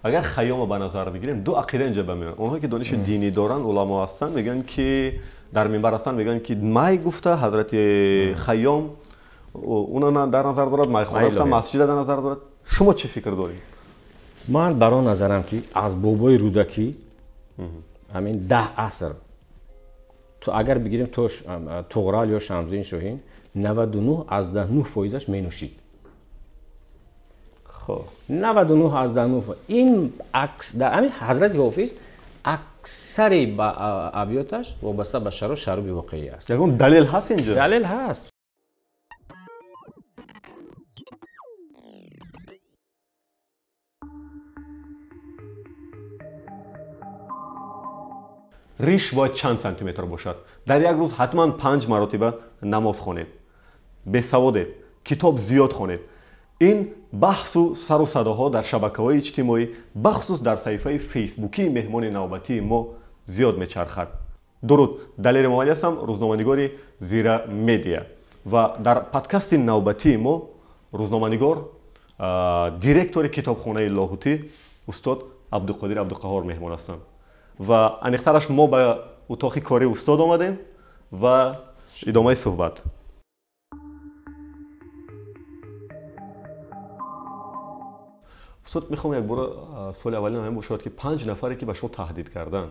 Агар Хайёмро ба назар бигирем, ду ақида инҷа ба миён. Онҳое ки дониши динӣ доранд, уламо ҳастанд, мегӯянд ки дар минбар ҳастанд, мегӯянд ки май гуфта ҳазрати Хайём уна дар назар дорад, майхона гуфта масҷида дар назар дорад. Шумо чӣ фикр доред? Ман бар он назарам ки аз бобои Рӯдакӣ ҳамин 10 аср то агар бигирем то Туғрал ё Шамсиддин Шоҳин 99.9% менӯшид. Хоб. 99.9. Ин акс дар ҳамин ҳазрати Ҳофиз аксари ба абёташ вобаста ба шароб, шароби воқеӣ аст. Ягон далел ҳаст инҷо? Далел ҳаст. Риш бояд чанд сантиметр бошад? Дар як рӯз ҳатман 5 маротиба намоз хонед. Бесаводед, китоб зиёд хонед. Ин баҳсу сару садоҳо дар шабакаҳои иҷтимоӣ, бахусус дар саҳифаи фейсбукии меҳмони навбатии мо зиёд мечархад. Дуруд, Далери Эмомалӣ ҳастам, рӯзноманигори Зира Медиа. Ва дар подкасти навбатии мо рӯзноманигор, директори китобхонаи Лоҳутӣ устод Абдуқодир Абдуқаҳор меҳмон ҳастанд. Ва аниқтараш мо ба утоқи кори устод омадем ва идомаи суҳбат. Устод, мехоҳам якбора суоли аввалин ҳамин бошад ки 5 нафаре ки ба шумо таҳдид карданд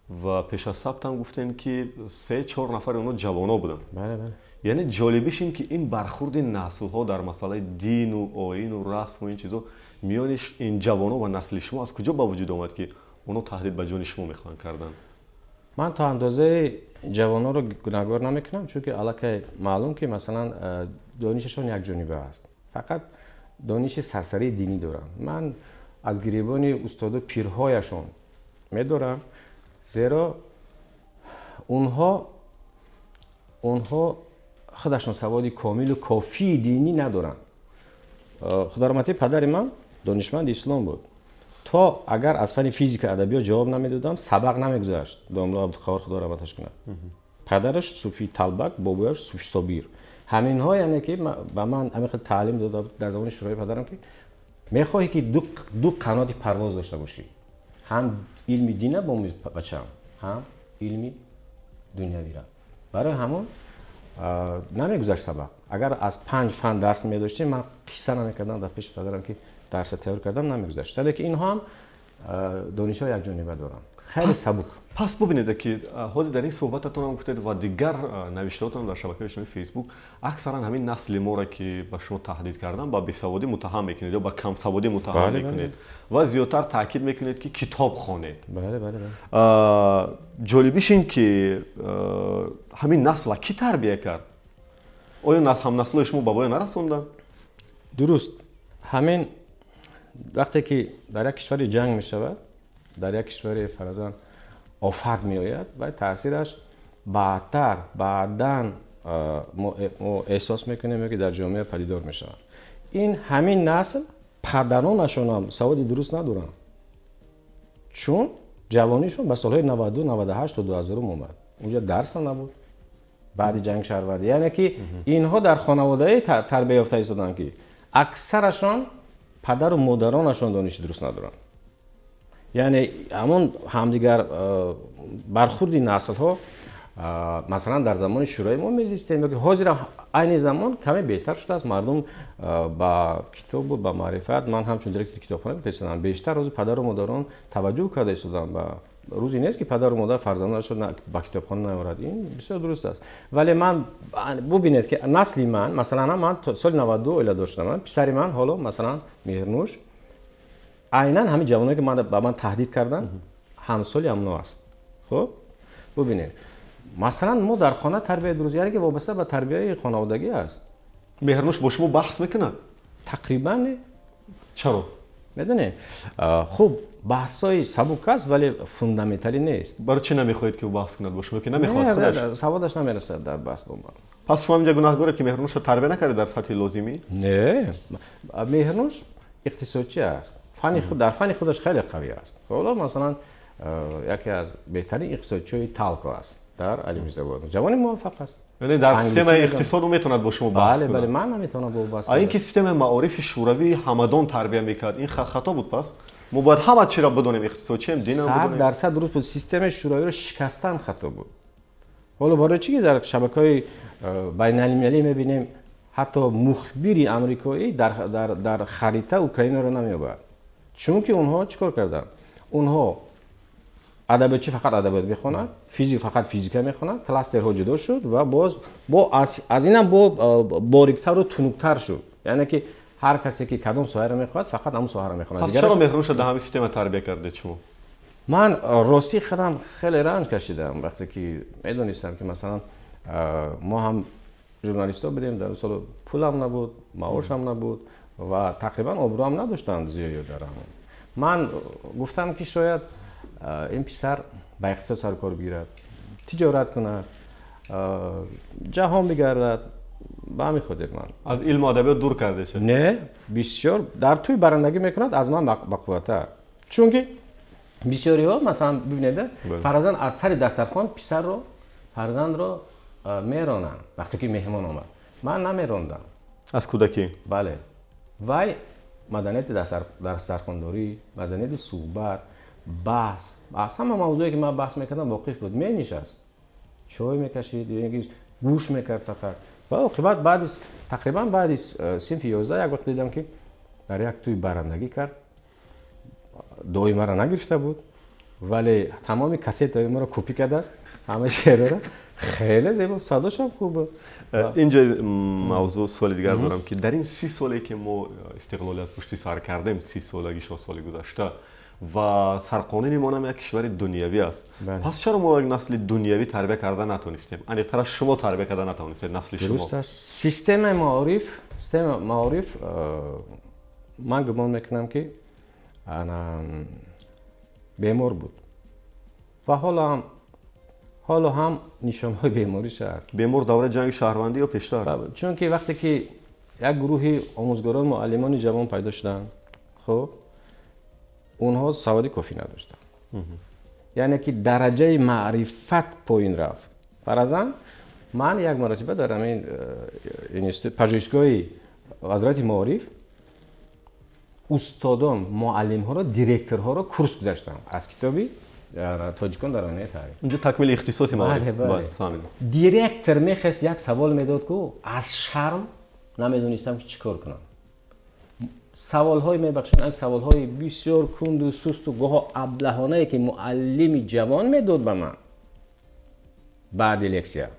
ва пеш аз сабтам гуфтем ки 3-4 нафари онҳо ҷавоно буданд. Бале, бале. Яъне ҷолибиш ин ки ин бархурди наслҳо дар масъалаи дину оину расму ин чизо миёни ин ҷавоно ва насли шумо аз куҷо ба вуҷуд омад ки онҳо таҳдид ба ҷони шумо мехоҳанд кардан? Ман то андозаи ҷавононро гунаҳгор намекунам, чунки аллакай маълум ки масалан донишашон якҷониба аст. Фақат дониши сарсарии динӣ доранд. Ман аз гиребони устоду пирҳояшон медорам, зеро онҳо худашон саводи комилу кофии динӣ надоранд. Худо раҳматӣ падари ман донишманди ислом буд. То агар аз фанни физика адабиёт ҷавоб намедодам, сабақ намегузашт. Домла Абдуқаҳор худо раҳматаш кунад. Падараш Суфи Талбак, бобояш Суфи Собир. Ҳаминҳо яъне ки ба ман ҳамин хел таълим дода буд дар замони шӯрои падарам ки мехоҳӣ ки ду қаноти парвоз дошта бошӣ, ҳам илми дина бомӯз бачаам, ҳам илми дунявира. Барои ҳамон намегузашт сабақ. Агар аз 5 фан дарс медоштем, ман қисса намекардам дар пеши падарам ки дарса тайёр кардам, намегузашт. Лекин инҳо ҳам донишҳо якҷониба доранд, хеле сабук. Пас бубинед ки ҳозир дар ин суҳбататон ҳам гуфтед ва дигар навиштаҳотон дар шабакаи иҷтимоии Фейсбук аксаран ҳамин насли моро ки ба шумо таҳдид кардан ба бесаводӣ муттаҳам мекунед ё ба камсаводӣ муттаҳам мекунед ва зиёдтар таъкид мекунед ки китоб хонед. Бале, бале. Ҷолибиш ин ки ҳамин насла кӣ тарбия кард? Оё ҳамнаслои шумо ба воя нарасонданд? Дуруст. Ҳамин вақте ки дар як кишвари ҷанг мешавад, дар як кишвари фарзан офат меояд ва таъсираш баъдтар, баъдан мо эҳсос мекунем ки дар ҷомеа падидор мешавад. Ин ҳамин насл падаронашон ҳам саводи дуруст надоранд, чун ҷавонишон ба солҳои 92, 98 то 2000 омад. Унҷа дарс набуд баъди ҷанг шаҳрвандӣ. Яъне ки инҳо дар хонаводаи тарбия ёфта истоданд ки аксарашон падару модаронашон дониши дуруст надоранд. Яъне ҳамон ҳамдигар бархурди наслҳо, масалан дар замони шӯрои мо мезистем, ки ҳозир айни замон каме беҳтар шудааст, мардум ба китобу ба маърифат. Ман ҳамчун директори китобхона гуфта истодам, бештар ҳозир падару модарон таваҷҷӯҳ карда истоданд. Ба рӯзе нест ки падару модар фарзандонашро ба китобхона наорад. Ин бисёр дуруст аст. Вале ман бубинед ки насли ман, масалан ман соли 92 оила доштам, писари ман ҳоло масалан Меҳрнӯш айнан ҳамин ҷавоное ки ба ман таҳдид карданд, ҳамсоли ҳамно аст. Хуб, бубинед, масалан мо дар хона тарбияи дуруст, яъне ки вобаста ба тарбияи хонаводагӣ аст. Меҳрнӯш бо шумо баҳс мекунад? Тақрибан не. Чаро? Медонед, хуб, баҳсҳои сабук аст, вале фундаменталӣ нест. Барои чӣ намехоҳед ки ӯ баҳс кунад бо шумо, ки намехоҳад худаш? Саводаш намерасад дар баҳс бо ман. Пас шумо инҷа гунаҳгоред ки Меҳрнӯшро тарбия накардед дар сатҳи лозимӣ? Не, Меҳрнӯш иқтисодчӣ аст. Дар фанни худаш хеле қавӣ аст. Ҳоло масалан яке аз беҳтарин иқтисодчиҳои Талко аст дар Алюминзавод. Ҷавони муваффақ аст. Яъне дар системаи иқтисод ӯ метавонад бо шумо баҳс кунад? Бале, бале, ман наметавонам бо ӯ баҳс кунам. А ин ки системаи маорифи шӯравӣ ҳамадон тарбия мекард, ин хато буд пас? Мо бояд ҳама чиро бидонем, иқтисодчием, динам бидонем. 100% дуруст буд. Системаи шӯравиро шикастан хато буд. Ҳоло барои чӣ ки дар шабакаҳои байналмилалӣ мебинем, ҳатто мухбири амрикоӣ дар харита Украинаро намеёбад. Чунки онҳо чӣ кор карданд? Онҳо адабиётчӣ фақат адабиёт мехонад, физик фақат физика мехонад, кластерҳо ҷудо шуд ва боз бо аз инам бо бориктару тунуктар шуд. Яъне ки ҳар касе ки кадом соҳаро мехоҳад, фақат ҳамон соҳаро мехонад. Пас чаро меҳрӯша дар ҳамин система тарбия кардед шумо? Ман ростӣ худам хеле ранҷ кашидам, вақте ки медонистам ки масалан мо ҳам журналистҳо будем, дар он сол пулам набуд, маошам набуд ва тақрибан обрӯам надоштанд зиёд дар ҳамон. Ман гуфтам ки шояд ин писар ба иқтисод сарукор бигирад, тиҷорат кунад, ҷаҳон бигардад. Ба ҳамин хотир ман аз илму адабиёт дур кардед? Не, бисёр дар тӯй барандагӣ мекунад аз ман бақувваттар. Чунки бисёриҳо масалан бибинед, фарзанд аз сари дастархон писарро, фарзандро меронанд вақте ки меҳмон омад. Ман намерондам. Аз кӯдакӣ? Бале. Вай маданияти дастархондорӣ, маданияти суҳбат, баҳс, аз ҳама мавзӯе ки ман баҳс мекардам воқиф буд. Менишаст, чой мекашид, гӯш мекард фақат. Ва оқибат баъди тақрибан баъди синфи 11 як вақт дидам ки дар як тӯй барандагӣ кард. Дуои маро нагирифта буд, вале тамоми кассетаҳои маро копӣ кардааст, ҳамаи шеърҳоро. Хеле зебо, садошам хуб буд. Инҷо мавзӯъ суоли дигар дорам ки дар ин 30 соле ки мо истиқлолият пушти сар кардем, 30 солаги соли гузашта, ва сарқонуни мо ҳам як кишвари дунявӣ аст. Пас чаро мо як насли дунявӣ тарбия карда натонистем? Аниқтараш шумо тарбия карда натонистед насли шумо. Дуруст аст. Системаи маориф ман гумон мекунам ки бемор буд ва ҳоло ҳам нишонҳои бемориша аст. Бемор давраи ҷанги шаҳрвандӣ ё пештар? Чунки вақте ки як гурӯҳи омӯзгорон, муаллимони ҷавон пайдо шуданд, хуб, онҳо саводи кофӣ надоштанд. Яъне ки дараҷаи маърифат поин рафт. Фаразан ман як маротиба дар ҳамин пажӯҳишгоҳи вазорати маориф устодон, муаллимҳоро, директорҳоро курс гузаштам аз китоби тоҷикон дар оинаи таърих. Инҷо такмили ихтисоси маориф. Директор мехост як савол медод, ку аз шарм намедонистам ки чӣ кор кунам. Саволҳои мебахшанд, ин саволҳои бисёр кунду сусту гоҳо аблаҳонае ки муаллими ҷавон медод ба ман баъди лексия.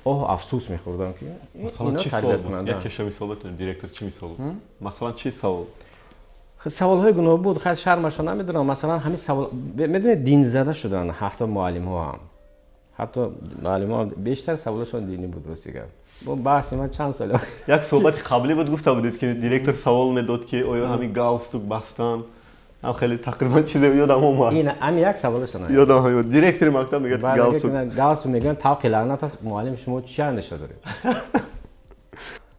Оҳ, афсӯс мехӯрдам ки масалан чӣ савол буд? Якеша мисол битонед, директор чӣ мисол буд? Масалан чӣ савол? Саволҳои гуноҳ буд, хайр шармашо намедонам. Масалан ҳамин савол, медонед, динзада шуданд ҳатто муаллимҳо ҳам. Ҳатто муаллимҳо бештар саволашон динӣ буд, рости гап. Бо баҳси ман чанд сол як суҳбати қаблӣ буд, гуфта будед ки директор савол медод ки оё ҳамин галстук бастан ҳам хеле тақрибан чизе ёдам омад. Ин ҳамин як саволашон. Ёдам омад. Директори мактаб мегӯяд галстук. Галстук мегӯянд тавқи лаънат аст. Муаллим шумо чӣ андеша доред?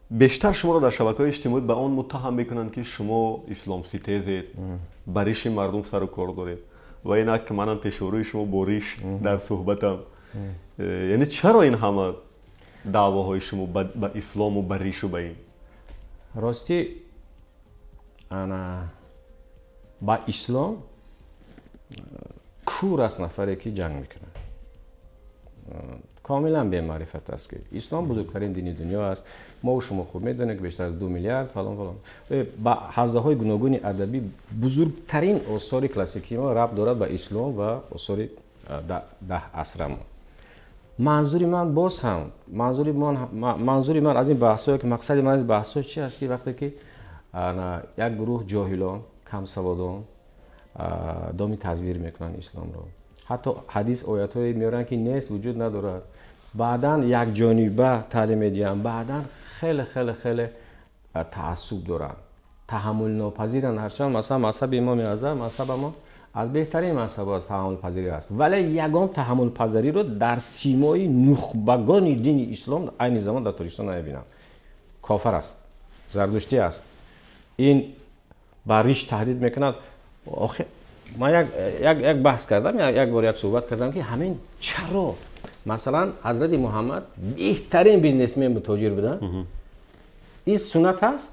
Бештар шуморо дар шабакаҳои иҷтимоӣ ба он муттаҳам мекунанд ки шумо исломситезед, ба риши мардум сару кор доред ва инак манам пешорӯи шумо бо риш дар суҳбатам. Яъне чаро ин ҳама даъвоҳои шумо ба ислому ба ришу ба ин? Ростӣ ана ба ислом кур аст нафаре ки ҷанг мекунад. Комилан бемаърифат аст ки ислом бузургтарин дини дунё аст. Мо шумо хуб медонем ки бештар аз 2 миллиард фалон фалон. Ба ҳавзаҳои гуногуни адабӣ бузургтарин осори классикии мо рабт дорад ба ислом ва осори даҳ асра мо. Манзури ман боз ҳам, манзури ман аз ин баҳсҳое ки мақсади ман аз ин баҳсҳо чи аст ки вақте ки як гурӯҳ ҷоҳилон, камсаводон доми тазвир мекунанд исломро, ҳатто ҳадис оятҳое меоранд ки нест, вуҷуд надорад, баъдан якҷониба таълим медиҳанд, баъдан хеле хеле хеле таассуб доранд, таҳаммулнопазиранд. Ҳарчанд масалан мазҳаби имоми аъзам, мазҳаба мо аз беҳтарин мазҳаб аст, таҳаммулпазирӣ аст, вале ягон таҳаммулпазириро дар симои нухбагони дини ислом айни замон дар Тоҷикистон намебинам. Кофар аст, зардуштӣ аст, ин ба риш таҳдид мекунад. Охир ман як баҳс кардам, як бор як суҳбат кардам ки ҳамин чаро масалан ҳазрати Муҳаммад беҳтарин бизнесмен буд, тоҷир буда, ин суннат аст,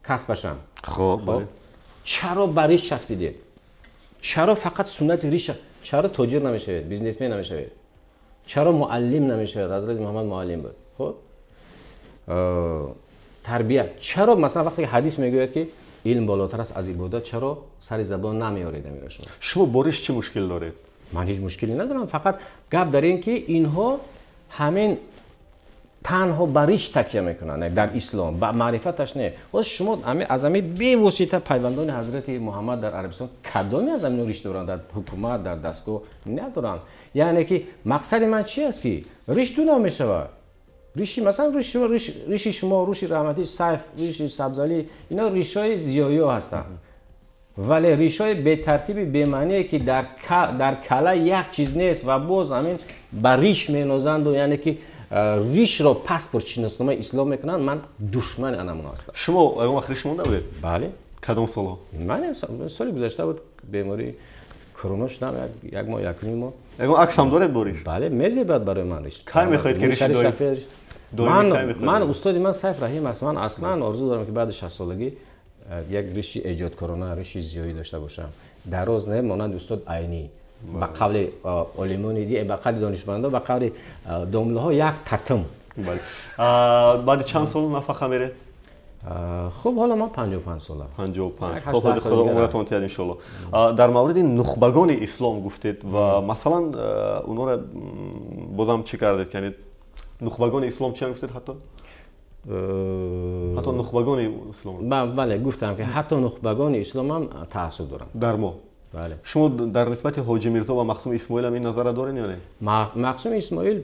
касбашам. Хоб, бале. Чаро ба риш часпидед? Чаро фақат суннати риша? Чаро тоҷир намешавед, бизнесмен намешавед? Чаро муаллим намешавед? Ҳазрати Муҳаммад муаллим буд. Хуб, тарбия. Чаро масалан вақте ки ҳадис мегӯяд, ки илм болотар аст аз ибодат, чаро сари забон намеоред амира шумо? Шумо бо риш чӣ мушкил доред? Ман ҳеҷ мушкиле надорам, фақат гап дар ин ки инҳо ҳамин танҳо ба риш такя мекунанд дар ислом, ба маърифаташ не. Ҳоз шумо аз ҳамин бевосита пайвандони ҳазрати Муҳаммад дар Арабистон кадоме аз ҳамино риш доранд? Дар ҳукумат, дар дастгоҳ надоранд. Яъне ки мақсади ман чи аст, ки риш ду нав мешавад. Риши масалан риши шумо, риши раҳматӣ, Сайф, риши Сабзалӣ, ино ришҳои зиёиё ҳастанд. Вале ришҳои бетартиби бемаъние, ки дар кала як чиз нест ва боз ҳамин ба риш менозанду, яъне ки ришро паспорт шиносномаи ислом мекунанд, ман душмани анамуна ҳастам. Шумо ягон вақт риш монда будед? Бале. Кадом солҳо? Ман соли гузашта буд, бемории корона шудам, як моҳ, якним моҳ. Ягон аксам доред бо риш? Бале, мезебад барои ман риш. Кай мехоҳед ки риши доимӣ? Ман устоди ман Сайф Раҳим аст. Ман аслан орзу дорам, ки баъди 60-солагӣ як риши эҷодкорона, риши зиёӣ дошта бошам. Дароз не, монанди устод Айнӣ. Ба қавли олимони, ба қавли донишмандо, ба қавли домлаҳо як татм. Баъди чанд сол нафақа меред? Хуб, ҳоло ман 55 сола. 55. Хуб, худо умратон диҳад иншоалло. Дар мавриди нухбагони ислом гуфтед ва масалан онҳоро бозам чӣ кардед? Яъне нухбагони ислом чӣ гуфтед ҳатто? Ҳатто нухбагони ислом. Бале, гуфтам, ки ҳатто нухбагони ислом ҳам таассуб доранд. Дар мо. Бале. Шумо дар нисбати Ҳоҷи Мирзо ва Мақсум Исмоил ҳам ин назарро доред ё не? Мақсум Исмоил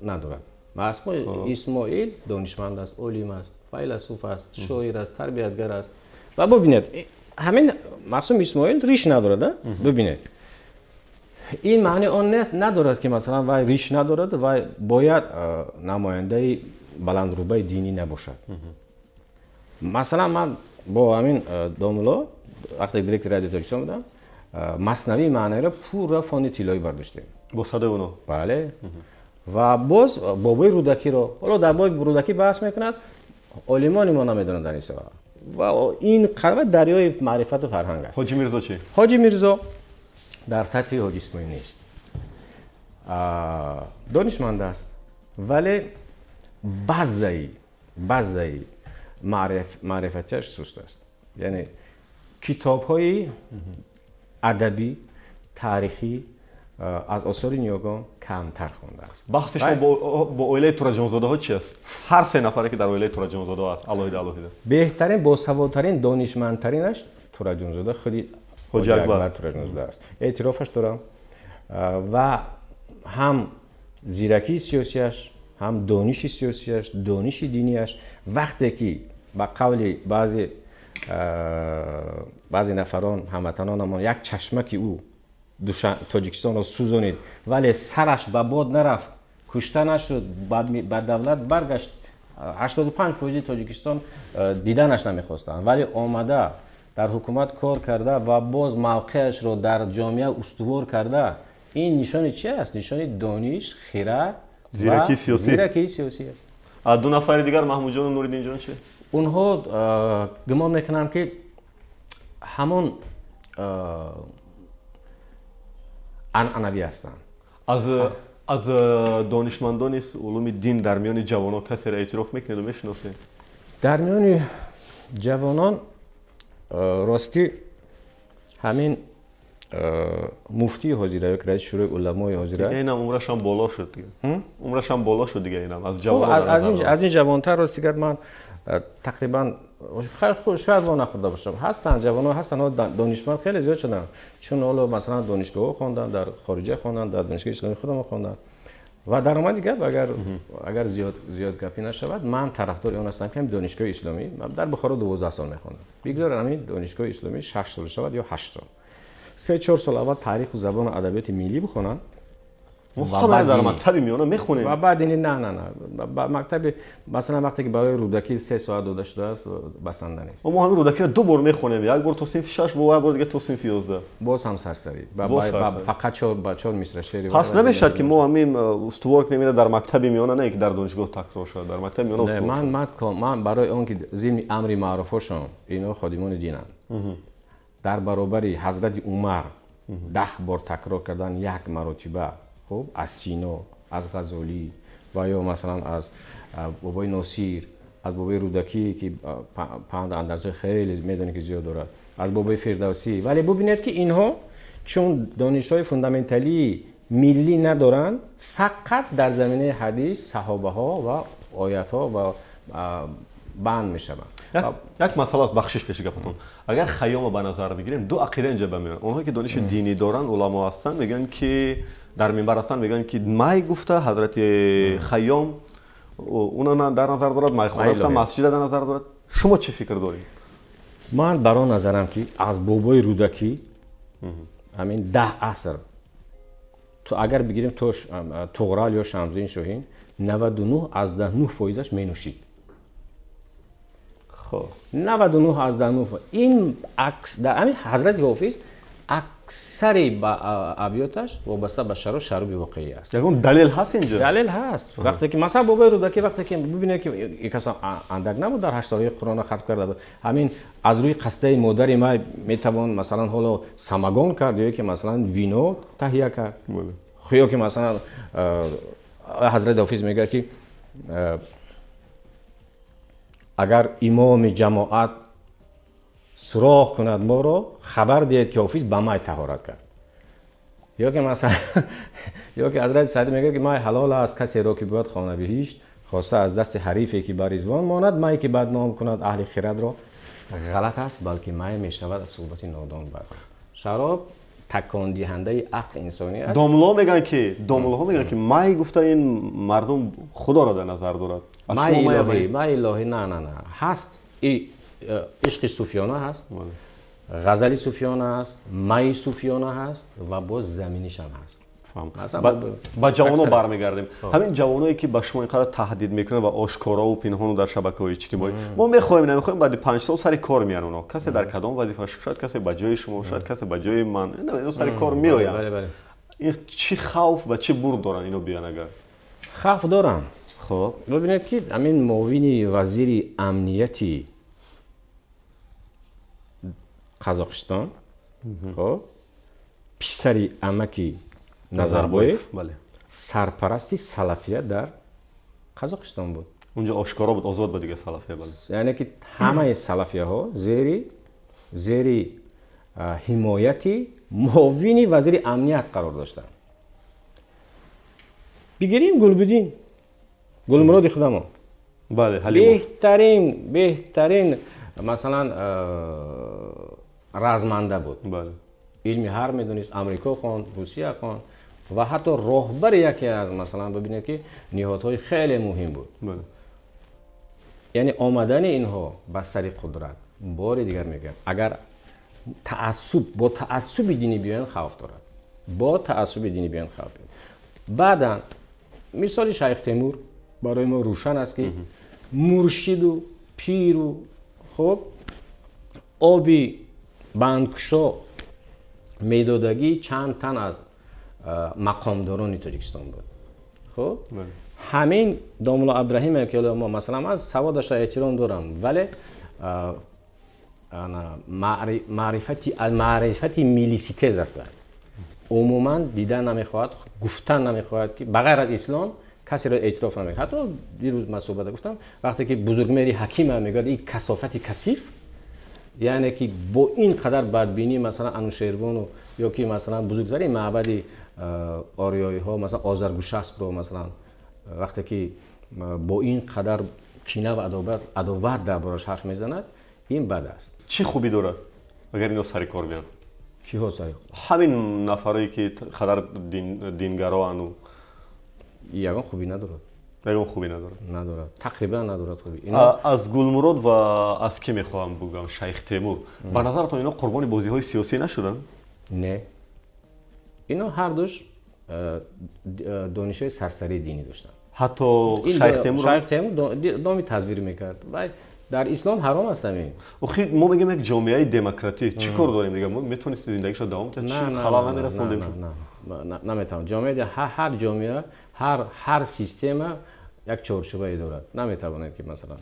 надорад. Мақсум Исмоил донишманд аст, олим аст, файласуф аст, шоир аст, тарбиятгар аст. Ва бубинед, ҳамин Мақсум Исмоил риш надорад, бубинед. Ин маъни он нест надорад, ки масалан вай риш надорад, вай бояд намояндаи баландрӯбаи динӣ набошад. Масалан, ман бо ҳамин домулло вақте директори радио Тоҷикистон будам, маснавии маънаиро пурра фонди тиллоӣ бардоштем. Бо садои оно? Бале. Ва боз бобои Рӯдакиро, ҳоло дар бораи Рӯдакӣ баҳс мекунад, олимони мо намедонанд дар ин соҳа. Ва ин қарва дарёи маърифату фарҳанг аст. Ҳоҷи Мирзо чӣ? Ҳоҷи Мирзо дар сатҳи Ҳоҷи Исмоил нест. Донишманд аст, вале баъзаи маърифатиаш суст аст. Яъне китобҳои адабӣ, таърихӣ аз осори ниёгон камтар хондааст. Баҳси шумо бо оилаи Тураҷонзодаҳо чи аст? Ҳар се нафаре, ки дар оилаи Тураҷонзодаҳо аст, алоҳида алоҳида. Беҳтарин, босаводтарин, донишмандтаринаш Тураҷонзода худи Ҳоҷи Акбар Тураҷонзода аст. Эътирофаш дорам. Ва ҳам зиракии сиёсиаш, ҳам дониши сиёсиаш, дониши динияш, вақте ки ба қавли баъзе нафарон, ҳамватанонамон, як чашмаки ӯ Тоҷикистонро сӯзонид, вале сараш ба бод нарафт, кушта нашуд, ба давлат баргашт. 85% Тоҷикистон диданаш намехостанд, вале омада дар ҳукумат кор карда ва боз мавқеашро дар ҷомеа устувор карда. Ин нишони чи аст? Нишони дониш, хирад, зиракии сиёсӣ. Зиракии сиёсӣ аст. Ду нафари дигар, Маҳмудҷону Нуриддинҷон чи? Онҳо гумон мекунам, ки ҳамон анъанавӣ ҳастанд. Аз донишмандони улуми дин дар миёни ҷавонон касеро эътироф мекунеду мешиносед? Дар миёни ҷавонон ростӣ ҳамин муфтии ҳозира ё ки раиси шӯрои уламои ҳозира. Инам умрашам боло шуд дига. Умрашам боло шуд дига, инам аз ҷавон. Аз ин ҷавонтар рости гап ман тақрибан шояд во нахӯрда бошам. Ҳастанд ҷавонон, ҳастанд донишманд хеле зиёд шуданд, чун ҳоло масалан донишгоҳҳо хонданд, дар хориҷа хонданд, дар донишгоҳи исломии худамон хонданд. Ва дар омади гап, агар зиёд гапӣ нашавад, ман тарафдори он ҳастам, ки донишгоҳи исломӣ, дар Бухоро 12 сол мехондам, бигзор ҳамин донишгоҳи исломӣ 6 сол шавад ё 8 сол. 3-4 сол аввал таъриху забону адабиёти миллӣ бихонанд. Мо дар мактаби миёна мехонем. Ва баъд ини не, мактаби масалан вақте ки барои Рӯдакӣ 3 соат дода шудааст, басанда нест. Мо ҳамин Рӯдакиро 2 бор мехонем, як бор то синфи 6 ва як бор дига то синфи 11. Боз ҳам сарсарӣ. Фақат 4 мисра шеъри. Пас намешавад, ки мо ҳамин устувор кунем инро дар мактаби миёна, не ки дар донишгоҳ такрор шавад, дар мактаби миёна устувор. Ман барои он ки зимни амри маъруфҳошон, инҳо ходимони динанд. Дар баробари Ҳазрати Умар 10 бор такрор кардан як маротиба, хуб, аз Сино, аз Ғазолӣ ва ё масалан аз бобои Носир, аз бобои Рӯдакӣ, ки панд андарзҳои хеле медонӣ ки зиёд дорад, аз бобои Фирдавсӣ. Вале бубинед, ки инҳо чун донишҳои фундаменталии миллӣ надоранд, фақат дар заминаи ҳадис, саҳобаҳо ва оятҳо ва банд мешаванд. Як масъала аст, бахшиш пеши гапатон. Агар Хайёмро ба назар бигирем, ду ақида инҷа ба меояд. Онҳое ки дониши динӣ доранд, уламо ҳастанд, мегӯянд ки дар минбар ҳастанд, мегӯянд ки май гуфта Ҳазрати Хайём уна дар назар дорад, майхона гуфта масҷида дар назар дорад. Шумо чӣ фикр доред? Ман бар он назарам, ки аз бобои Рӯдакӣ ҳамин 10 аср, то агар бигирем то Туғрал ё Шамсиддин Шоҳин, 99.9 фоизаш менӯшид. 99.9. Ин акс дар ҳамин Ҳазрати Ҳофиз аксари абёташ вобаста ба шароб, шароби воқеӣ аст. Ягон далел ҳаст инҷо? Далел ҳаст. Вақте ки масалан бобои Рӯдакӣ, вақте ки бибинед, ки ин кас андак набуд, дар 8 солаи Қуръонро хатм карда буд. Ҳамин аз рӯи қасдаи модари май метавон масалан ҳоло самогон кард ё ки масалан вино таҳия кард. Ё ки масалан Ҳазрати Ҳофиз мегӯяд, ки агар имоми ҷамоат суроғ кунад моро, хабар диҳед, ки Ҳофиз ба май таҳорат кард. Ё ки масалан, ё ки Ҳазрати Саъдӣ мегӯяд, ки май ҳалол аст касеро, ки бояд хона биҳишт, хоста аз дасти ҳарифе, ки бар ризвон монад, май ки бадном кунад аҳли хирадро, ғалат аст, балки май мешавад аз суҳбати нодон бад. Шароб такондиҳандаи ақли инсонӣ аст. Домло мегӯянд ки, домлоҳо мегӯянд, ки май гуфта ин мардум Худоро дар назар дорад. Май илоҳӣ, май илоҳӣ, на, на, на. Ҳаст ишқи суфиёна ҳаст, ғазали суфиёна ҳаст, майи суфиёна ҳаст ва боз заминишам ҳаст. Ба ҷавоно бармегардем. Ҳамин ҷавоное, ки ба шумо инқадар таҳдид мекунанд ва ошкорову пинҳону дар шабакаҳои иҷтимоӣ, мо мехоҳем, намехоҳем, баъди 5 сол сари кор меянд онҳо. Касе дар кадом вазифа, шояд касе ба ҷои шумо, шояд касе ба ҷои ман, ино сари кор меоянд. Ин чӣ хавф ва чӣ бурд доранд ино биён агар? Хавф доранд. Хоб. Бибинед, ки ҳамин муовини вазири амнияти Қазоқистон, хоб, писари амаки Назарбоев, сарпарасти салафия дар Қазоқистон буд. Унҷо ошкоро буд, озод буд дига салафия, бале. Яъне ки ҳамаи салафияҳо зери ҳимояти муовини вазири амният қарор доштанд. Бигирем Гулбиддин, Гулмуроди худамон. Бале, Ҳалимов. Беҳтарин масалан разманда буд. Бале. Илми ҳар медонист, Амрико хонд, Русия хонд ва ҳатто роҳбари яке аз масалан бибинед, ки ниҳодҳои хеле муҳим буд. Яъне омадани инҳо ба сари қудрат, бори дигар мегӯям, агар таассуб бо таассуби динӣ биёянд, хавф дорад. Бо таассуби динӣ биёянд, хавф дорад. Баъдан мисоли Шайх Темур барои мо рӯшан аст, ки муршиду пиру хуб оби бандкушо медодагӣ чанд тан аз мақомдорони Тоҷикистон буд. Хуб, ҳамин домулло Абдураҳимов, ки мо масалан аз саводаша эҳтиром дорам, вале маърифати милиситез аст. Умуман дида намехоҳад, гуфтан намехоҳад, ки ба ғайр аз ислом касеро эътироф намекунад. Ҳатто дирӯз ман суҳбата гуфтам, вақте ки бузургмеҳри ҳакима мегӯяд ин касофати касиф, яъне ки бо ин қадар бадбинӣ масалан Анушервону ё ки масалан бузургтарин маъбади ориёиҳо, масалан Озаргушаспро, масалан вақте ки бо ин қадар кина ва адоват дар бораш ҳарф мезанад, ин бад аст. Чӣ хубӣ дорад агар ино сари кор биёнд? Киҳо сари? Ҳамин нафарое ки қадар дингароану. Ягон хубӣ надорад. Ягон хубӣ надорад. Надорад, тақрибан надорад хубӣ. Аз Гулмурод ва аз кӣ мехоҳам бугам, Шайх Темур, ба назаратон ино қурбони бозиҳои сиёсӣ нашуданд? Не, ино ҳардуш донишҳои сарсарии динӣ доштанд. Ҳатто Шайх Темур? Шайх Темур доми тазвир мекард. Вай дар ислом ҳаром аст ҳамин. Охи мо мегӯем як ҷомеаи демократӣ, чӣ кор дорем дига? Мо метавонистем зиндагиша давом диҳем, чӣ халал намерасондем? Наметавон. Ҷомеа, ҳар ҷомеа, ҳар система як чорчӯбае дорад. Наметавонем, ки масалан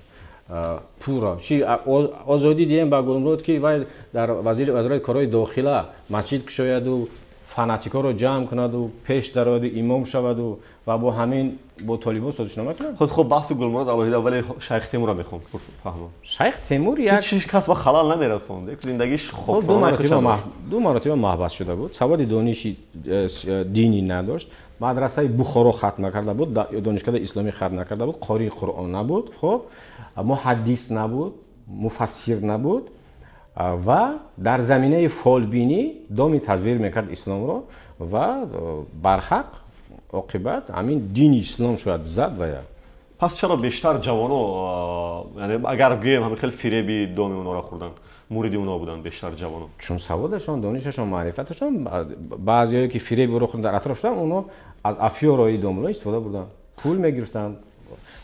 Пулро чи озодӣ диҳем ба Гулмурод, ки вай дар вазорати корҳои дохила масҷид кушояду фанатикҳоро ҷамъ кунаду пеш дарояду имом шаваду ва бо ҳамин бо толибон созишнома кунад? Хуб, баҳси Гулмурод алоҳида, вале Шайх Темурро мехоҳам фаҳмам. Шайх Темур як ҳеҷ кас ба халал намерасонд, як зиндагиш ду маротиба маҳбас шуда буд, саводи дониши динӣ надошт, мадрасаи Бухоро хатм накарда буд, донишкадаи исломӣ хатм накарда буд, қории Қуръон набуд, хуб, муҳаддис набуд, муфассир набуд ва дар заминаи фолбинӣ доми тазвир мекард исломро ва барҳақ оқибат ҳамин дини ислом шояд зад ва пас чаро бештар ҷавоно, агар гӯем, ҳамин хел фиреби доми онҳоро хӯрданд, муриди онҳо буданд бештар ҷавоно? Чун саводашон, донишашон, маърифаташон, баъзеҳое ки фиреби ӯро хӯрданд, дар атроф шуданд, онҳо аз афёрои домло истифода бурданд, пул мегирифтанд.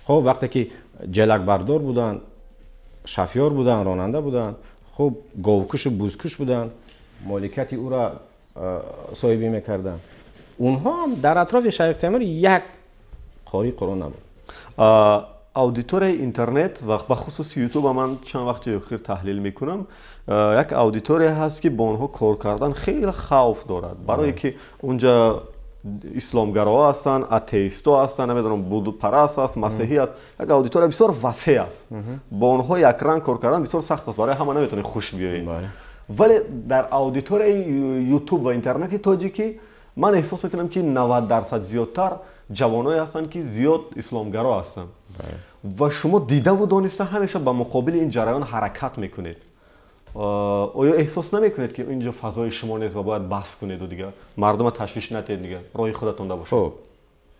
Хуб, вақте ки ҷалакбардор буданд, шофёр буданд, ронанда буданд, хуб, говкушу бузкуш буданд, моликияти ӯро соҳибӣ мекарданд. Онҳо ҳам дар атрофи Шайх Темур як қории Қуръон набуд. Аудиторияи интернет ва бахусус ютуба ман чанд вақти охир таҳлил мекунам, як аудитория ҳаст, ки бо онҳо кор кардан хеле хавф дорад, барое ки унҷа исломгароҳо ҳастанд, атеистҳо ҳастанд, намедонам, будпараст аст, масеҳӣ аст. Як аудитория бисёр васеъ аст, бо онҳо якранг кор кардан бисёр сахт аст, барои ҳама наметавонед хуш биёед. Вале дар аудиторияи ютуб ва интернети тоҷикӣ ман эҳсос мекунам, ки 90% зиёдтар ҷавоное ҳастанд, ки зиёд исломгаро ҳастанд, ва шумо дидаву дониста ҳамеша ба муқобили ин ҷараён ҳаракат мекунед. Оё эҳсос намекунед, ки инҷо фазои шумо нест ва бояд баҳс кунеду дигар мардума ташвиш натиҳед, дигар роҳи худатон да бошед? Хуб,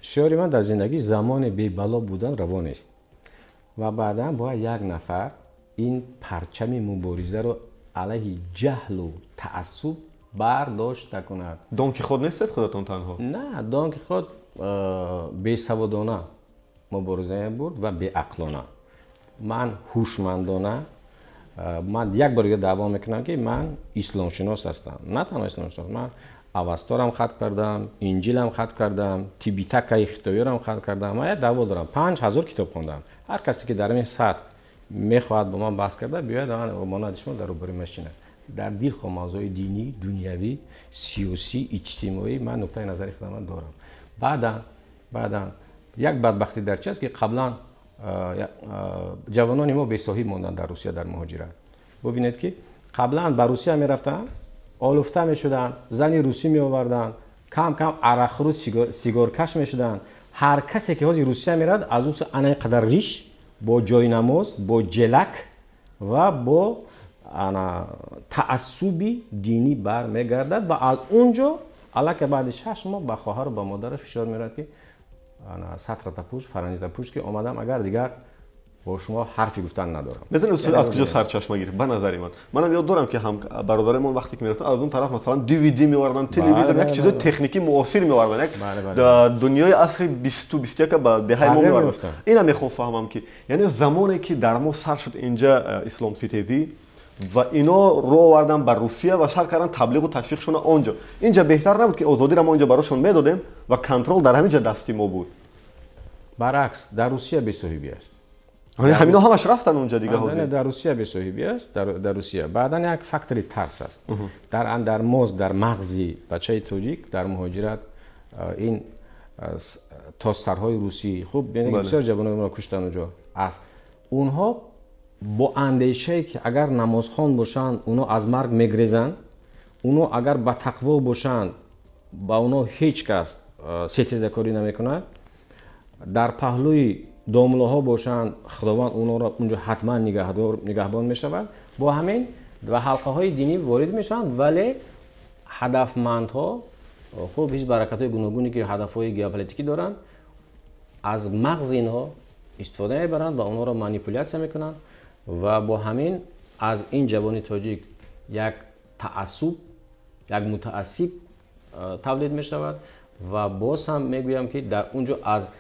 шиори ман дар зиндагӣ: замоне бебало будан раво нест ва баъдан бояд як нафар ин парчами муборизаро алайҳи ҷаҳлу таассуб бардошта кунад. Дон Кихот нестед худатон танҳо? На, Дон Кихот бесаводона мубориза мебурд ва беақлона. Ман ҳушмандона. Ман як бор дига даъво мекунам, ки ман исломшинос ҳастам. На танҳо исломшинос, ман Авасторам хатм кардам, Инҷилам хатм кардам, Тибитакаи хитоиёрам хатм кардам. Ман як даъво дорам: 5000 китоб хондам. Ҳар касе ки дар ин сатҳ мехоҳад бо ман баҳс карда биёяд, монанди шумо дар рӯбарӯи ман шинад. Дар дилхоҳ мавзӯи динӣ, дунявӣ, сиёсӣ, иҷтимоӣ ман нуқтаи назари худамро дорам. Баъдан як бадбахтӣ дар чи аст, ки қаблан ҷавонони мо бесоҳиб монданд дар Русия, дар муҳоҷират. Бубинед, ки қаблан ба Русия мерафтанд, олуфта мешуданд, зани русӣ меоварданд, кам кам арақхӯру сигоркаш мешуданд. Ҳар касе ки ҳозир Русия меравад, аз ӯ ана ин қадар риш, бо ҷойнамоз, бо ҷелак ва бо ана таассуби динӣ бармегардад ва аз он ҷо аллакай баъди 6 моҳ ба хоҳару ба модараш фишор меравад, ки сатрата пӯш, фаранҷита пӯш, ки омадам, агар дигар бо шумо ҳарфи гуфтан надорам. Медонед, аз куҷо сарчашма гирифт, ба назари ман? Манам ёд дорам, ки ҳам бародарамон вақте ки мерафтанд, аз он тараф масалан DVD меоварданд, телевизор, як чизои техникӣ муосир меоварданд, як дунёи асри 20-21 ба деҳаи мо меоварданд. Инам мехоҳам фаҳмам, ки яъне замоне ки дар мо сар шуд инҷа исломситезӣ ва ино рӯ овардан ба Русия ва шар кардан таблиғу ташвиқшона онҷо, инҷа беҳтар набуд, ки озодиро мо инҷа барошон медодем ва контрол дар ҳамин ҷа дасти мо буд? Баръакс, дар Русия бесоҳибӣ аст. Ҳамино ҳамаш рафтан онҷа дига ҳозир. Дар Русия бесоҳибӣ аст, дар Русия. Баъдан як фактори тарс аст дар мозг, дар мағзи бачаи тоҷик дар муҳоҷират. Ин тозсарҳои русӣ, хуб, бисёр ҷавонои моро куштанд онҷо. Аст онҳо бо андешае, ки агар намозхон бошанд, онҳо аз марг мегрезанд, онҳо агар ба тақво бошанд, ба онҳо ҳеҷ кас сетезакорӣ намекунад, дар паҳлӯи домлаҳо бошанд, Худованд онҳоро унҷо ҳатман нигаҳбон мешавад. Бо ҳамин ва ҳалқаҳои динӣ ворид мешаванд, вале ҳадафмандҳо, хуб, ҳизб ҳаракатҳои гуногуне, ки ҳадафҳои геополитикӣ доранд, аз мағзи инҳо истифода мебаранд ва онҳоро манипулятсия мекунанд ва бо ҳамин аз ин ҷавони тоҷик як таассуб, як мутаассиб тавлид мешавад. Ва боз ҳам мегӯям, ки дар он ҷо аз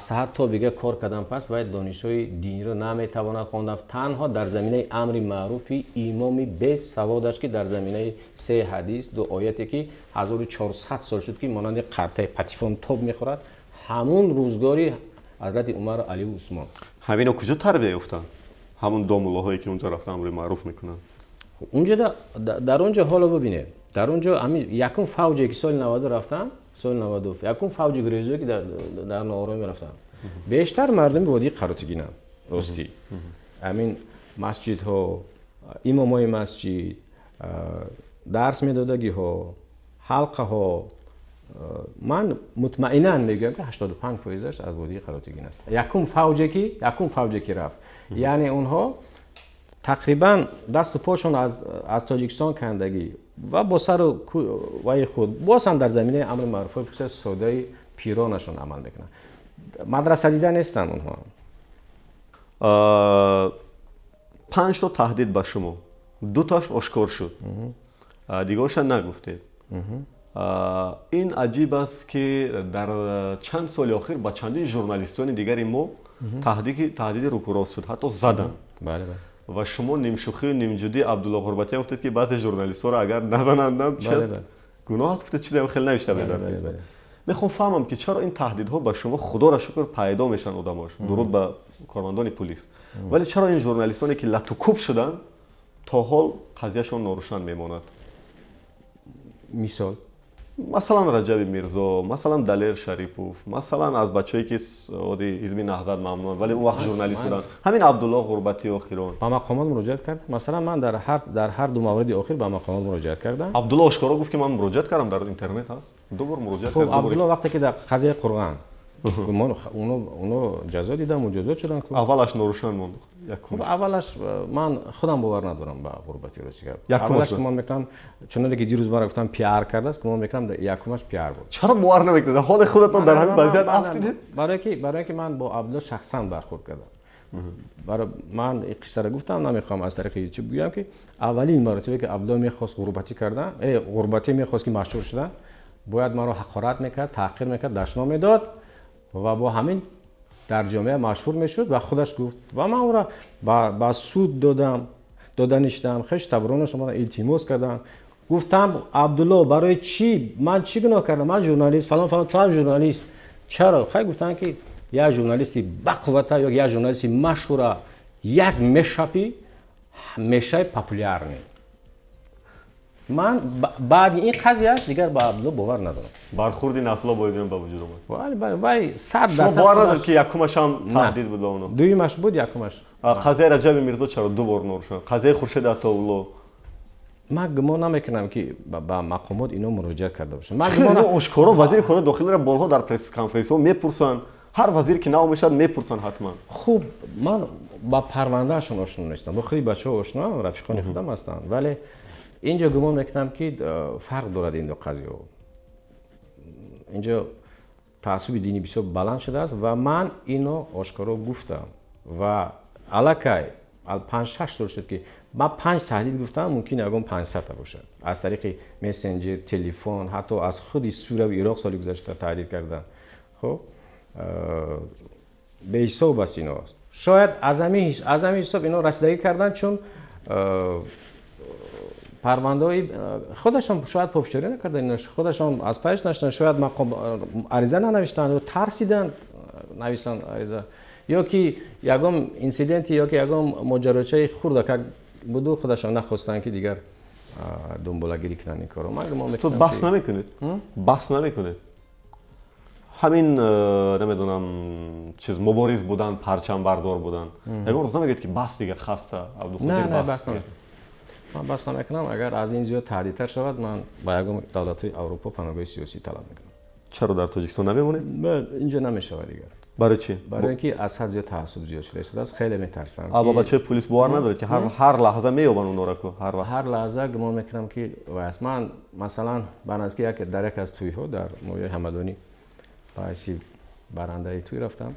саҳар то бига кор кардан пас вай донишҳои диниро наметавонад хондан, танҳо дар заминаи амри маъруфи имоми бесаводаш, ки дар заминаи се ҳадис, ду ояте, ки 1400 сол шуд, ки монанди қартаи патифон тоб мехӯрад, ҳамун рӯзгори ҳазрати Умару Алию Усмон. Ҳамино куҷо тарбия ёфтанд? Ҳамон домуллоҳое ки унҷо рафта амри маъруф мекунанд. Унҷо дар онҷо ҳоло бибинед, дар онҷо ҳамин якум фавҷе ки соли 90 рафтан, соли 92 якум фавҷи гурезое ки дар ноороми рафтан, бештар мардуми водии Қаротигинанд. Ростӣ ҳамин масҷидҳо, имомои масҷид, дарс медодагиҳо, ҳалқаҳо, ман мутмаинан мегӯям ки 85%-аш аз водии Қаротигин аст. Якум фавҷе ки рафт, яъне онҳо тақрибан дасту пошон аз Тоҷикистон кандагӣ ва бо сару ваи худ боз ҳам дар заминаи амри маъруфҳои пусаи содаи пиронашон амал мекунанд. Мадраса дида нестанд онҳо. 5 то таҳдид ба шумо, 2таш ошкор шуд, дигарша нагуфтед. Ин аҷиб аст ки дар чанд соли охир ба чандин журналистони дигари мо таҳдиди рӯкурост шуд, ҳатто заданд. Ва шумо нимшӯхию нимҷудӣ Абдулло Ғурбатӣ гуфтед ки баъзе журналистҳоро агар назанандам гуноҳ аст, гуфтед чизе хеле навишта медар. Мехоҳам фаҳмам ки чаро ин таҳдидҳо ба шумо, худоро шукр, пайдо мешаванд одамош, дуруд ба кормандони пулис, вале чаро ин журналистоне ки латукӯб шуданд то ҳол қазияшон норӯшан мемонад? Мисол? Масалан Раҷаби Мирзо, масалан Далер Шарипов, масалан аз бачаҳое ки оди ҳизби Наҳзат мамнунанд, вале он вақт журналист буданд, ҳамин Абдулло Ғурбатӣ охирон. Ба мақомот муроҷиат кардам. Масалан ман дар ҳар ду мавриди охир ба мақомот муроҷиат кардам. Абдулло ошкоро гуфт ки ман муроҷиат кардам, дар интернет ҳаст, 2 бор муроҷиат кардам. Абдулло вақте ки дар қазияи Қурғон оно ҷазо дидам, муҷозот шуданд. Аввалаш норӯшан монд. Аввалаш ман худам бовар надорам ба Ғурбатӣ, рости гап. Аввалаш гумон мекунам, чуноне ки дирӯз маро гуфтам пиар кардааст, гумон мекунам якумаш пиар буд. Чаро бовар намекунед? Ҳоли худатон дар ҳамин вазъият афтидед? Барои ки ман бо Абдулло шахсан бархӯрд кардам. Барои ман ин қиссаро гуфтам, намехоҳам аз тариқи YouTube гӯям ки аввалин маротибе ки Абдулло мехост Ғурбатӣ кардан, Ғурбатӣ мехост ки машҳур шудан, бояд маро ҳақорат мекард, таҳқир мекард, дашном медод ва бо ҳамин дар ҷомеа машҳур мешуд ва худаш гуфт ва ман ӯро ба суд додам, дода ништам, хеш табронаш омадам, илтимос кардам, гуфтам Абдулло барои чӣ, ман чӣ гуноҳ кардам, ман журналист фалон фалон, ту ҳам журналист, чаро? Хай гуфтанд ки як журналисти бақуввата ё як журналисти машҳура як мешапи мешаи популярный. Ман баъди ин қазияш дигар ба Абдулло бовар надорам. Бархӯрди насло боидин ба вуҷуд омад. Бале, бале, вай 100% бовар надоред ки якумаш ҳам таҳдид буд ба оно? Дуюмаш буд, якумаш. Қазияи Раҷаби Мирзо чаро 2 бор норӯшан? Қазияи Хуршед Атоулло? Ман гумон намекунам ки ба мақомот ино муроҷиат карда бошанд. Ман гумон ошкоро вазири корҳои дохилиро борҳо дар пресс-конференсиҳо мепурсанд. Ҳар вазир ки нав мешавад мепурсанд ҳатман. Хуб, ман ба парвандаашон ошно нестам. Бо худи бачаҳо ошноам, рафиқони худам ҳастанд, вале инҷо гумон мекунам ки фарқ дорад ин ду қазияҳо. Инҷо таассуби динӣ бисёр баланд шудааст ва ман ино ошкоро гуфтам ва аллакай 5-6 сол шуд ки ман 5 таҳдид гуфтам, мумкин ягон 500 та бошад. Аз тариқи мессенҷер, телефон, ҳатто аз худи Сурия ва Ироқ соли гузашта таҳдид карданд. Хуб, беҳисоб аст ино. Шояд аз ҳамин ҳисоб ино расидагӣ карданд, чун парвандаҳои худашон шояд пофишорӣ накарданд, худашон аз пайш наштанд, шояд мақом ариза нанавиштанд ё тарсиданд нависанд ариза, ё ки ягон инсиденти ё ки ягон моҷарочаи хурдакак буду худашон нахостанд ки дигар дунболагирӣ кунанд ин корро. Ман гумон мекунам ки баҳс намекунед, баҳс намекунед. Ҳамин намедонам чиз мубориз будан, парчамбардор будан, ягон рӯз намегӯед ки бас дига хаста Абдуқодир, бас? Ман бас намекунам. Агар аз ин зиёд таҳдидтар шавад, ман ба ягон давлатҳои Аврупо паноҳгоҳи сиёсӣ талаб мекунам. Чаро дар Тоҷикистон намемонед? Инҷо намешавад дигар. Барои чӣ? Барои ин ки аз ҳад зиёд таассуб зиёд шуда истодааст, хеле метарсам. Ба бачаи пулис бовар надоред ки ҳар лаҳза меёбанд онҳоро ку ҳар вақт? Ҳар лаҳза гумон мекунам ки вай аст. Ман масалан ба наздики дар як аз тӯйҳо дар ноҳияи Ҳамадонӣ ба ҳайси барандаи тӯй рафтам.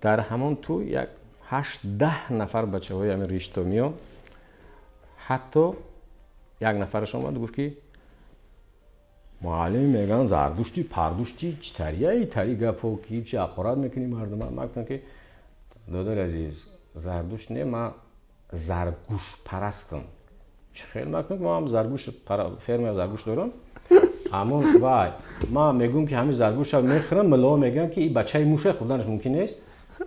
Дар ҳамон тӯй як 8-10 нафар бачаҳои ҳамин риштомиён, ҳатто як нафараш омад гуфт ки муаллим мегӯянд зардушти пардушти чӣ тарияи тари гапо ки чи ҳақорат мекунӣ мардума. Ман гуфтам ки додари азиз, зардушт не, ман заргӯшпарастам. Чӣ хел? Ман гуфтам ки ман заргӯш фермаи заргӯш дорам, амон вай ман мегӯям ки ҳамин заргӯша мехӯрам, муллоҳо мегӯянд ки ин бачаи муша хӯрданаш мумкин нест.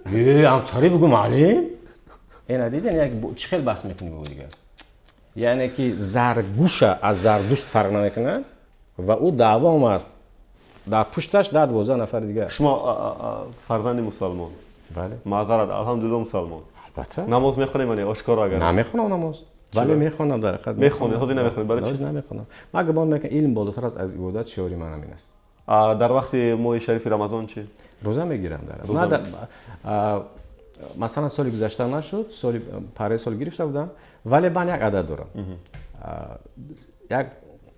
Е амтари бугӯ муаллим. Ина диден як чӣ хел баҳс мекунӣ бо дигар? Яъне ки заргуша аз Зардушт фарқ намекунад ва ӯ даъвом аст. Дар пушташ 10-12 нафари дигар. Шумо фарзанди мусалмон? Бале. Маъзарат, алҳамдулилло мусалмон. Албатта. Намоз мехонем ё не? Ошкоро агар. Намехонам намоз. Вале мехонам дар ҳақиқат. Мехонед, ҳозир намехонед. Барои чӣ? Ҳозир намехонам. Ман гумон мекунам илм болотар аст аз ибодат, шиори ман ҳамин аст. Дар вақти моҳи шарифи Рамазон чӣ? Рӯза мегирам дар. Масалан соли гузашта нашуд, соли параи сол гирифта будам, вале ман як адад дорам. Як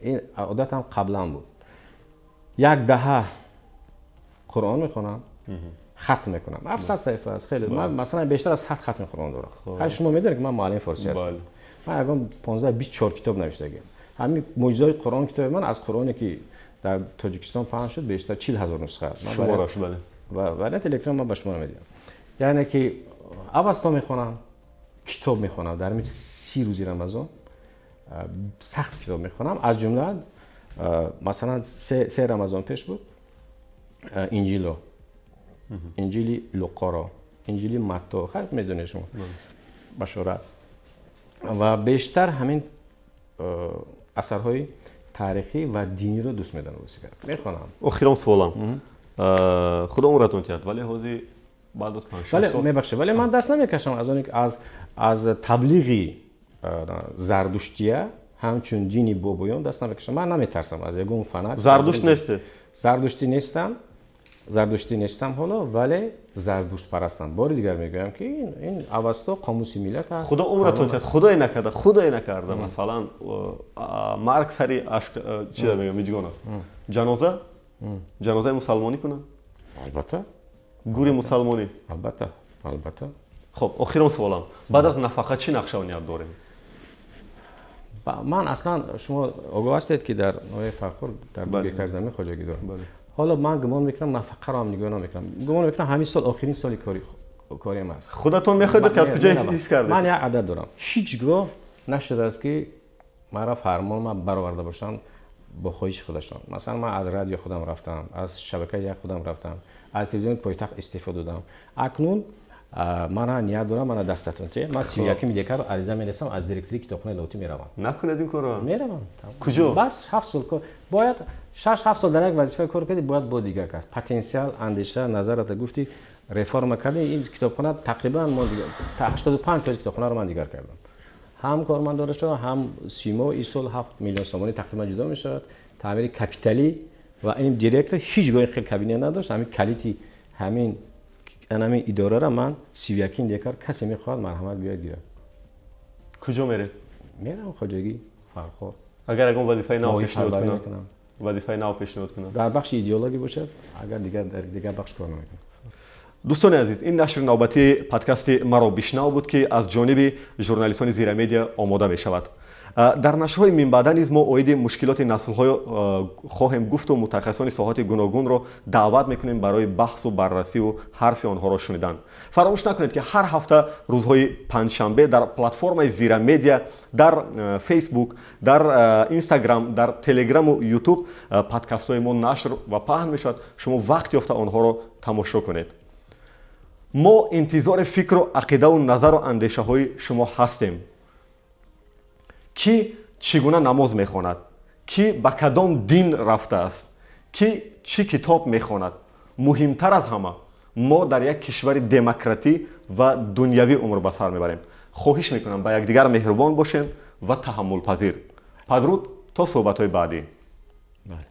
ин одатам қаблан буд. Як даҳа Қуръон мехонам, хатм мекунам. 700 саҳифа аст, хеле. Ман масалан бештар аз 100 хатми Қуръон дорам. Ҳай шумо медонед ки ман муаллими форсӣ ҳастам. Ман ягон 15-24 китоб навиштагиам. Ҳамин мӯъҷизаҳои Қуръон китоби ман аз Қуръоне ки дар Тоҷикистон паҳн шуд бештар 40,000 нусха аст. Шумораш, бале. Ва варианти электрон ман ба шумо медиҳам. Яъне ки Авасто мехонам, китоб мехонам. Дар мисли 30 рӯзи Рамазон сахт китоб мехонам. Аз ҷумла масалан се Рамазон пеш буд Инҷило, Инҷили Луқоро, Инҷили Матто, хайр медонед шумо башорат. Ва бештар ҳамин асарҳои таърихӣ ва диниро дӯст медорам. Мехонам. Охирон суолам. Худо умратон диҳад, вале ҳозир баъд аз 5-6 сол мебахшед, вале ман даст намекашам аз он аз таблиғи зардуштия ҳамчун дини бобоён даст намекашам. Ман наметарсам аз ягон фанат. Зардушт нестед? Зардуштӣ нестам. Зардуштӣ нестам ҳоло, вале зардуштпарастам. Бори дигар мегӯям ки ин Авасто қомуси миллат аст. Худо умратон диҳад, худое накарда, худое накарда. Масалан марг сари ашк чиза мегӯям, миҷгон аст. Ҷаноза? Ҷанозаи мусалмонӣ кунад? Албатта. Гури мусалмонӣ? Албатта, албатта. Хоб, охирон суолам. Баъд аз нафақа чӣ нақшаву ният дорем? Ман аслан шумо огоҳ ҳастед ки дар ноҳияи Фархор дар 2 гектар замин хоҷагӣ дорам. Ҳоло ман гумон мекунам нафақаро ҳам нигоҳ намекунам. Гумон мекунам ҳамин сол охирин соли кориам аст. Худатон мехоҳед ки аз куҷо ҳис кардед? Ман як адад дорам. Ҳеҷ гоҳ нашудааст ки маро фармон ман бароварда бошанд бо хоҳиши худашон. Масалан ман аз радио худам рафтам, аз шабакаи як худам рафтам, аз телевизиони пойтахт истифода додам. Акнун мана ният дорам, мана дастатон те. Ман 31 декабр ариза мерасам, аз директори китобхонаи Лоҳутӣ меравам. Накунед ин корро? Меравам. Куҷо? Бас 7 сол кор. Бояд 6-7 сол дар як вазифа кор кардӣ, бояд бо дигар кас. Потенсиал, андеша, назарата гуфтӣ, реформа кардӣ. Ин китобхона тақрибан мо 85% китобхонаро ман дигар кардам. Ҳам кормандона шуда, ҳам симо ин сол 7 миллион сомонӣ тақрибан ҷудо мешавад. Таъмири капиталӣ ва ин директор ҳеҷ гоҳ хел кабинет надошт. Ҳамин калити ҳамин идораро ман 31 декабр касе мехоҳад марҳамат биёяд гирад. Куҷо меред? Меравам хоҷагӣ Фархор. Агар ягон вазифаи нав пешниҳод кунам? Вазифаи нав пешниҳод кунам? Дар бахши идеологӣ бошад, агар дигар дар дигар бахш кор намекунам. Дӯстони азиз, ин нашри навбатии подкасти «Маро бишнав» буд, ки аз ҷониби журналистони Зира Медиа омода мешавад. Дар нашрҳои минбаъда низ мо оиди мушкилоти наслҳо хоҳем гуфту мутахассисони соҳати гуногунро даъват мекунем барои баҳсу баррасиву ҳарфи онҳоро шунидан. Фаромӯш накунед, ки ҳар ҳафта рӯзҳои панҷшанбе дар платформаи Зира Медиа, дар Фейсбук, дар Инстаграм, дар Телеграму Ютуб подкастҳои мо нашр ва паҳн мешавад. Шумо вақт ёфта онҳоро тамошо кунед. Мо интизори фикру ақидаву назару андешаҳои шумо ҳастем. Ки чӣ гуна намоз мехонад, ки ба кадом дин рафтааст, ки чӣ китоб мехонад. Муҳимтар аз ҳама, мо дар як кишвари демократӣ ва дунявӣ умр ба сар мебарем. Хоҳиш мекунам ба якдигар меҳрубон бошед ва таҳаммулпазир. Падруд то суҳбатҳои баъдӣ. Бале.